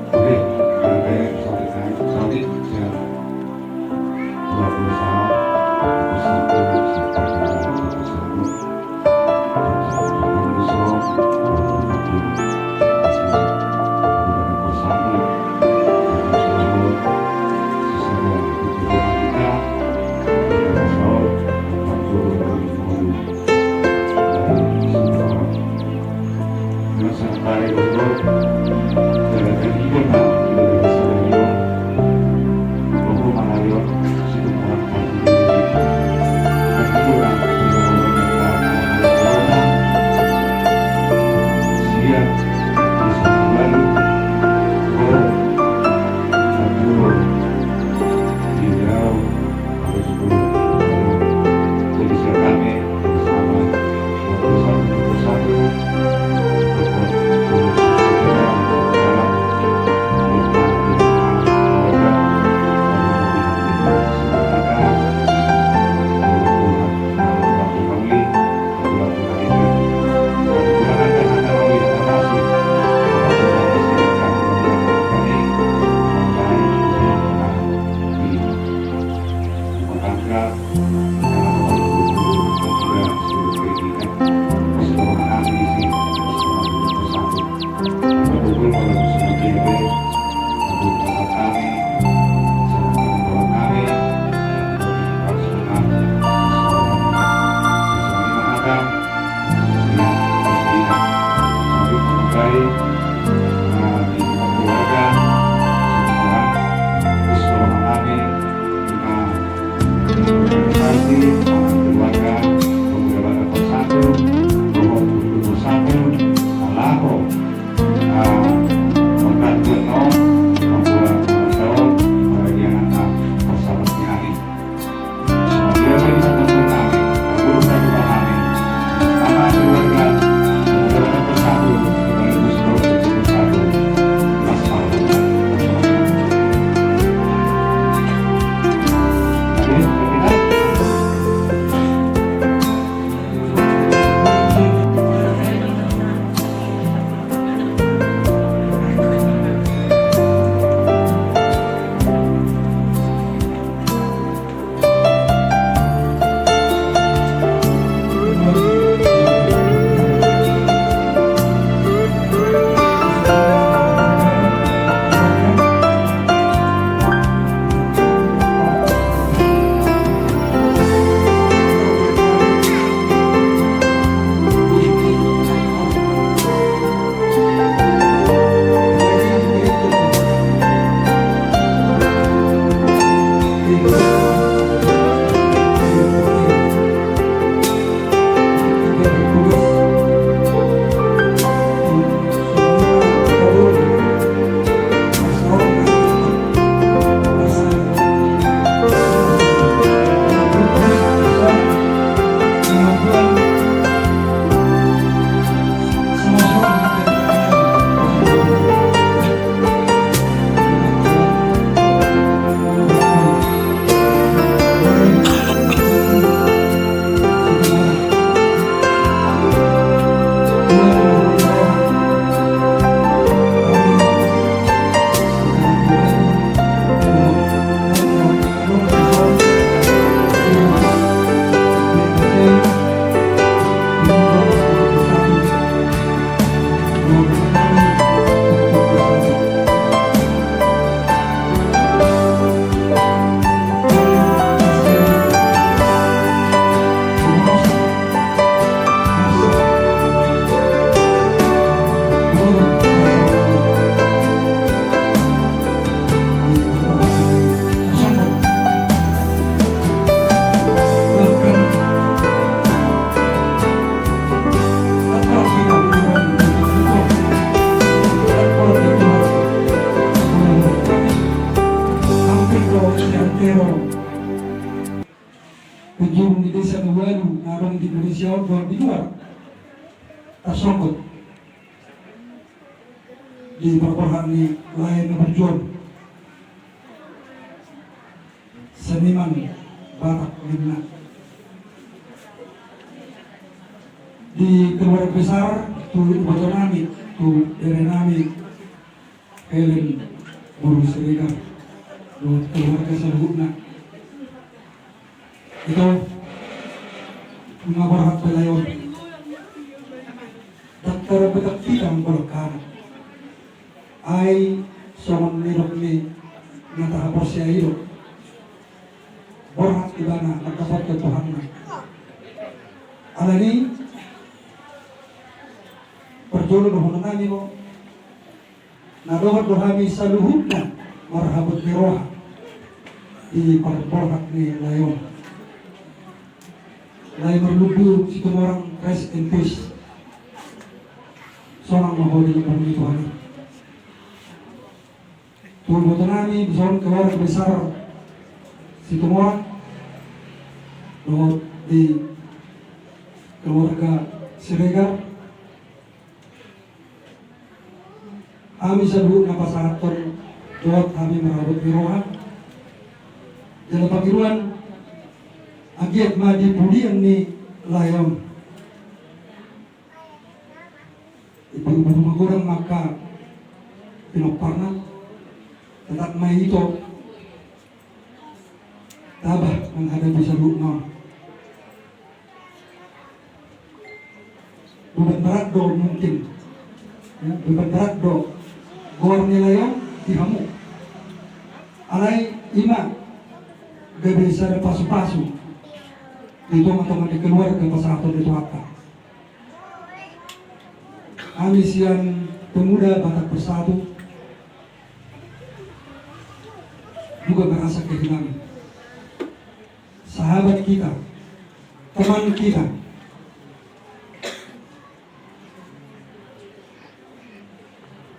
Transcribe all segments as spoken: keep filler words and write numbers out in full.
Oke, sampai tadi, tadi, ya. Ualu na adong di Indonesia on dohot di luar tarsonggot di parborhat ni lae na burju on. Seniman Batak ninna. Di keluarga besar tu ibotonami, tu berenami Helen boru Siregar dohot keluarga saluhutna. Ito, nunga borhat pe lae on. Ndang tarbahen hita manggolang hami. Ai songon nidok ni na tahaporseai do, borhat ibana mangkapothon Tuhanna. Alani i, parjolo dohononnami do, na dohot do hami saluhutna marhabot ni roha di parborhat ni lae on. Lae marlundu Situmorang, rest in peace. Sonang ma ho di lambung ni Tuhan i. Tu ibotonami, dison keluarga besar Situmorang dohot di keluarga Siregar, hami saluhutna pasahathon dohot hami marhabot ni roha jala pangidoan, anggiat ma di pudian ni lae on. Ibu-ibu magodang ma angka pinomparna, tetap ma ito tabah menghadapi saluhutna on. Beban berat do mungkin, ya, beban berat do goar ni lae on di hamu. Alai i ma gabe sada pasu-pasu di tonga-tonga ni keluarga pasahathon ni Tuhanta. Hami sian Pemuda Batak Bersatu juga merasa kehilangan sahabat kita, teman kita.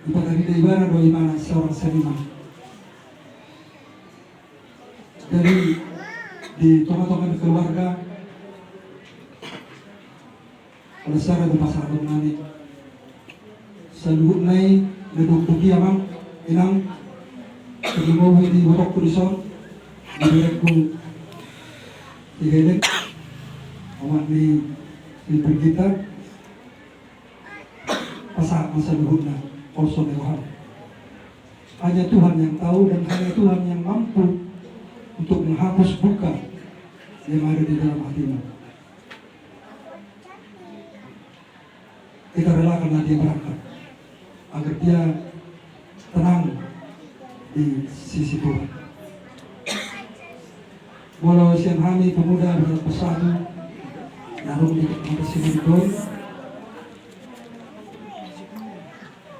Ipatarida ibana do imana seorang seniman. Jadi di tonga-tonga ni keluarga, ala sada do pasahatonnami. Saluhutna i na dok tu dia, amang, inang, tarlumobi di ibotongku dison, di berengku si Helen, omak ni si Brigita. Pasahat ma saluhutna, holso ma roham. Hanya Tuhan yang tahu dan hanya Tuhan yang mampu untuk menghapus duka yang ada di dalam hatimu. Kita relakanlah dia berangkat agar dia tenang di sisi Tuhan. Molo sian hami Pemuda Batak Bersatu na adong di Kota Sidoarjo,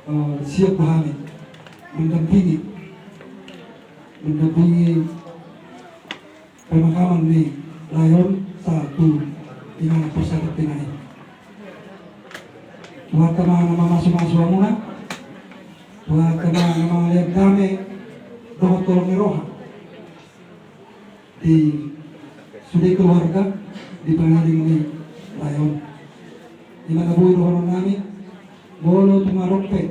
eh, siap do hami mendampingi, mendampingi pemakaman ni lae on sahat tu inganan parsatongkinan i. Tuhanta ma na mamasu-masu hamuna, Tuhanta ma na mangalean dame dohot holong ni roha di sude keluarga di pangaring ni lae on. I ma na boi dohononnami, molo tung adong pe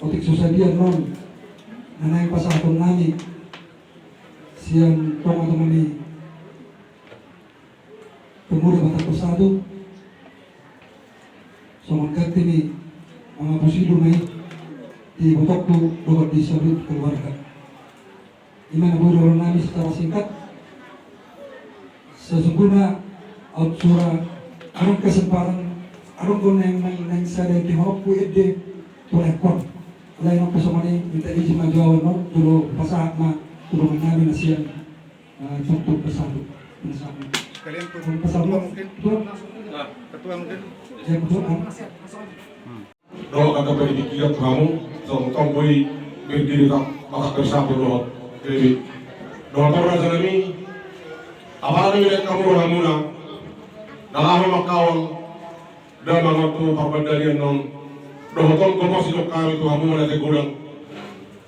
otik so sadia annon na naeng pasahatonnami sian tonga-tonga ni Pemuda Batak Bersatu, songon ganti ni mangapusi do ma i di ibotongku dohot di saluhut keluarga. I ma na boi dohononnami secara singkat. Sesungguhna aut sura adong kesempatan, adong do naeng, naeng, naeng sada di horongku ende tu laengkon. Alai nang pe songon i, minta izin ma jo au annon, jolo pasahat ma tu dongannami na sian, eh, Tontobersatu. Pasahat ma. Sekalian tu ketua mungkin. Ketua. Nah, ketua mungkin. Ya, ketua, ah. Dohot angka pendidikan tu hamu, tong, tong boi berdiri tak, Batak Bersatu dohot. Jadi, dohot raja nami, apala nami lihat hamu rohamuna, na laho mangkaol damang on tu parbandarian on, dohot on gomos didok hami tu hamu, na ate godang.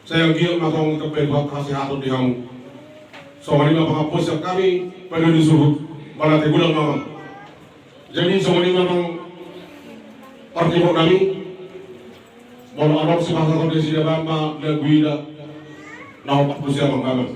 Sai anggiat ma tong ditambai Tuhan hasehaton di hamu. Songon i ma pangampuon sian hami, pande ni suhut. Mauliate godang ma amang. Jadi songon i ma amang partingkian nami. Molo adong sipasahaton nasida, bahen ma lagu i da na hombar tusi amang, amang.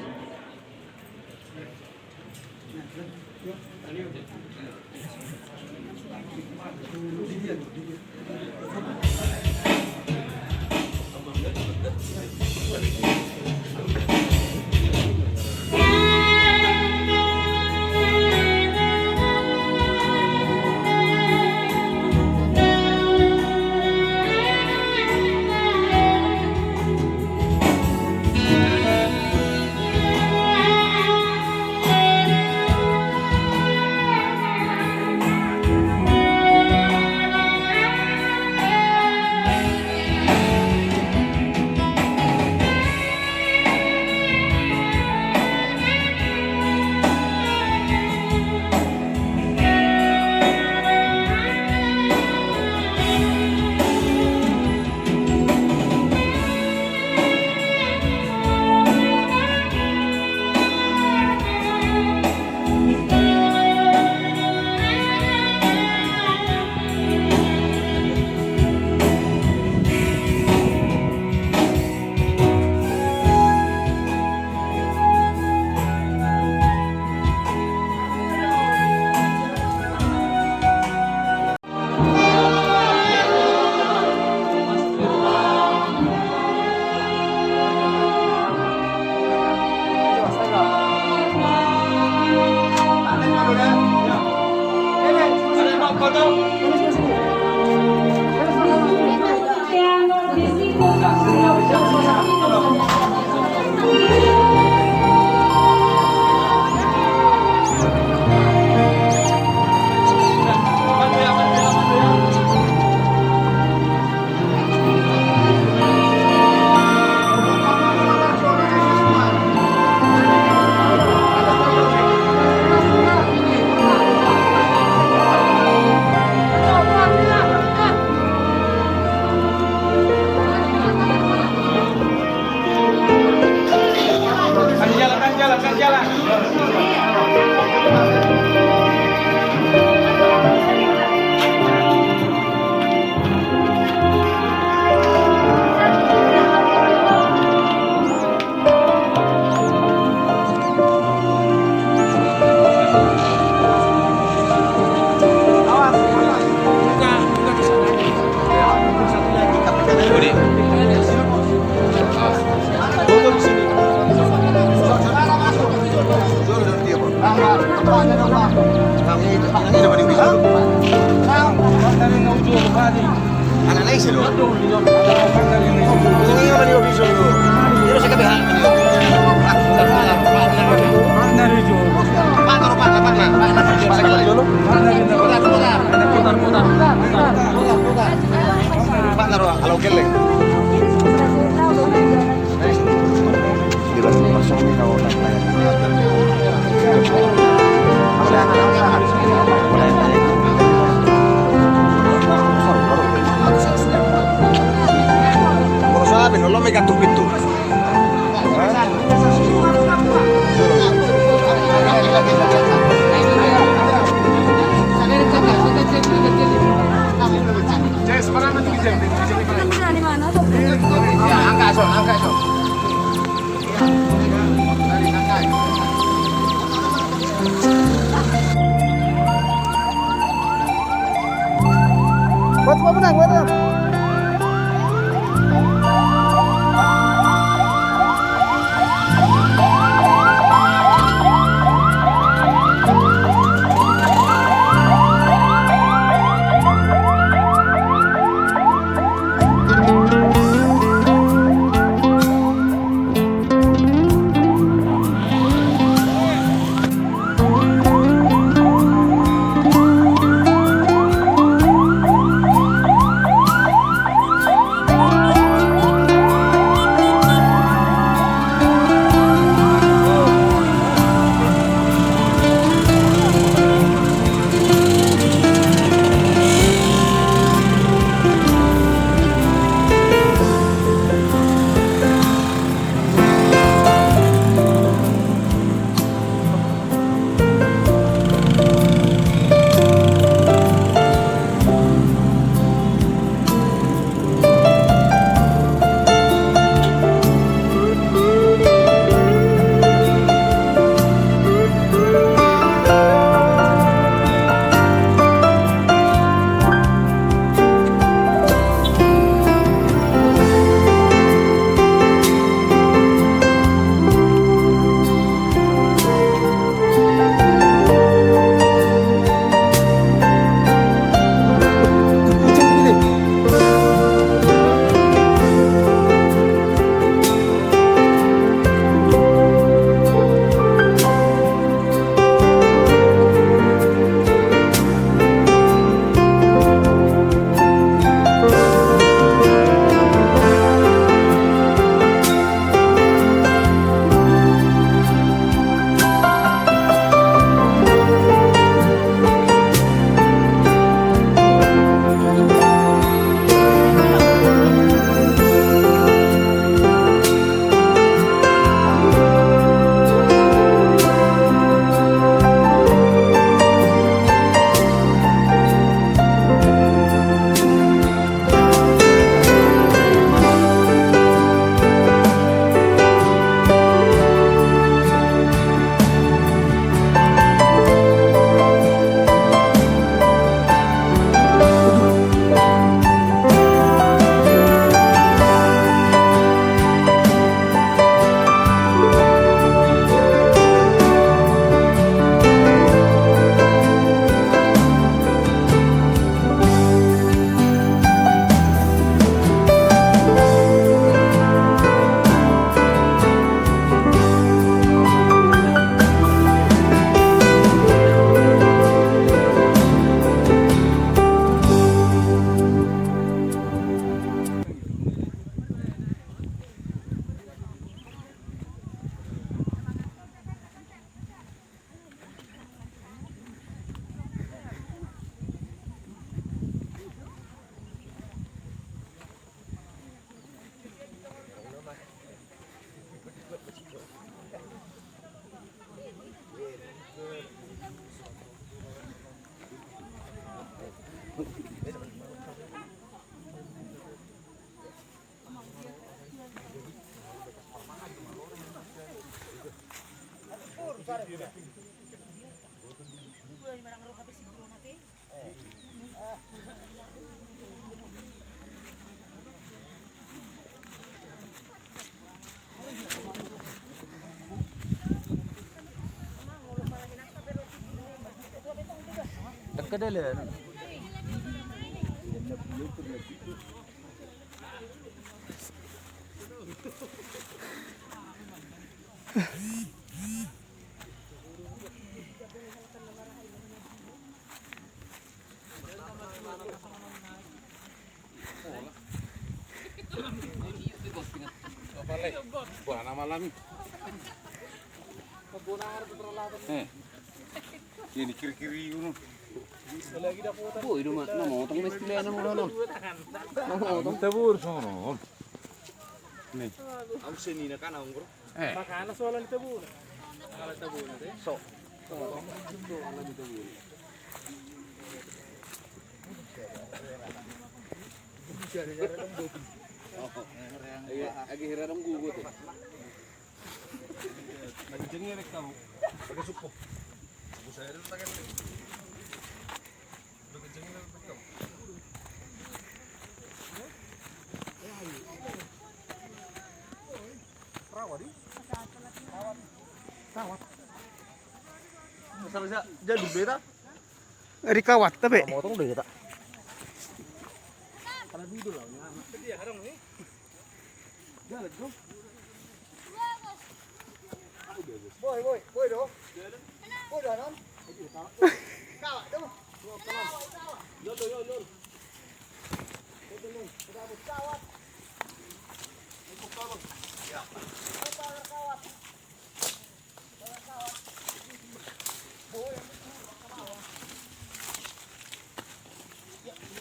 Buah nama lami. Eh. Ini kiri-kiri, unu. Boi, doma, na motong mesti lena, unu, unu. Na motong. Tabur sono. Nih. Au senina kan, au nggur. Eh. Makana soal itu, Bu. Kalau itu, Bu, nanti. So. Iya, lagi hira dong gugut ya. Lagi jengnya, Bek, kamu. Pakai suku. Buku saya dulu pakai. Bisa, bisa. Jadi beta. Di kawat, tapi. Motong deh kita. Boi, boi, boi do. Boi do, non. Kawat do. Kawat.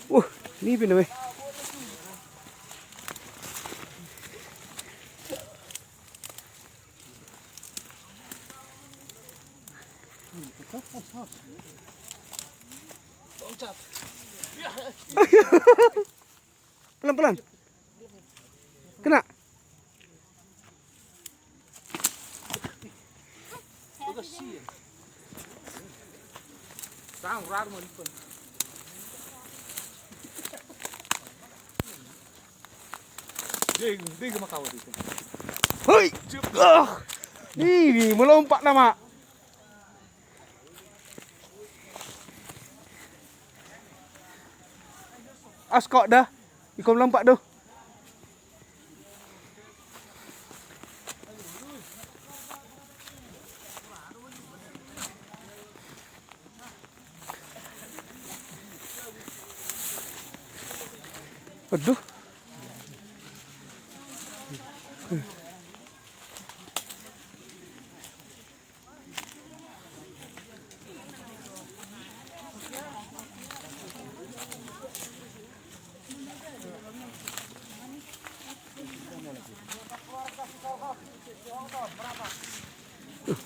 Uh, ini pindah, weh. Pelan-pelan. Kena. Hoi! Ah! Ini melompat nama. Askok dah. Ikom lompat tuh. Aduh.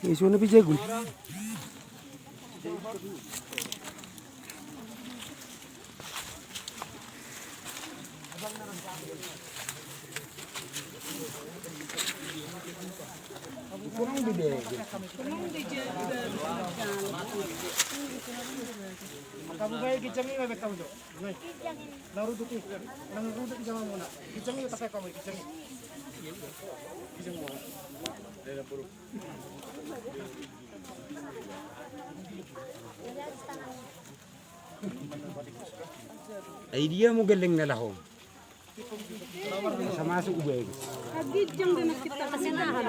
Isu na pijagun. Kamu baik kicang ini, bebek kamu, Cok. Nang ruduk i, nang ruduk i jama muna. Kicang i, tapi kamu kicang i. Kicang muna. Ai dia mau geleng na lahom. Masa masuk ubagas. Agijang dan kita kasih nahan.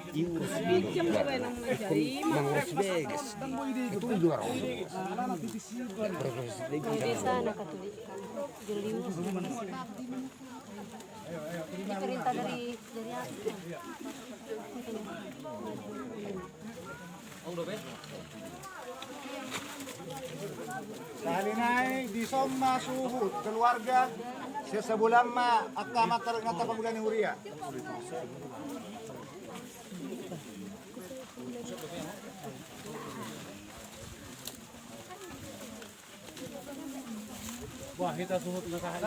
Agijang juga nang najai. Mangurus beges. Itu juga orang. Desa na Katolik. Jelius. Ini perintah dari, dari aku. Sahali nai dison ma suhut keluarga, sian Sabulan ma angka amanta dohot inanta pamuli ni huria. Wah, hita suhut na sahat.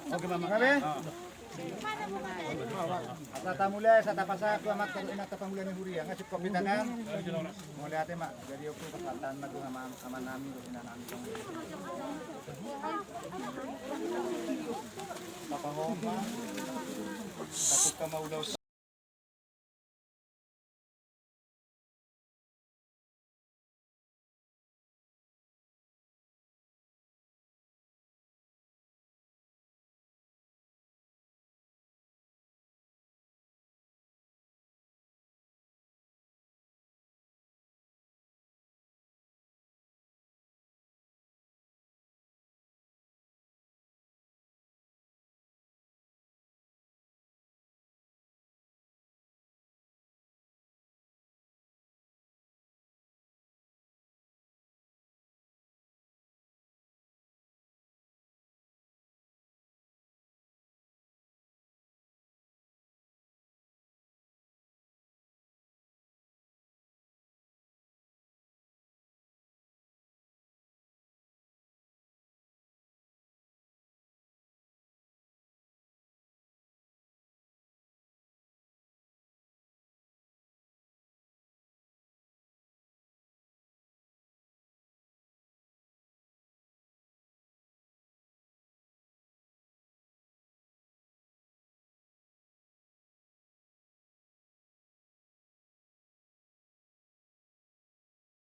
Oke, Mama. Oke. Asa tamulai, asa tapasahat tu amanta dohot inanta pangula ni huria, nga singkop hita kan. Mauliate ma, jadi oku pasahat ma tu ama, amanami dohot inanami. Tapahompa. Satu kama udah.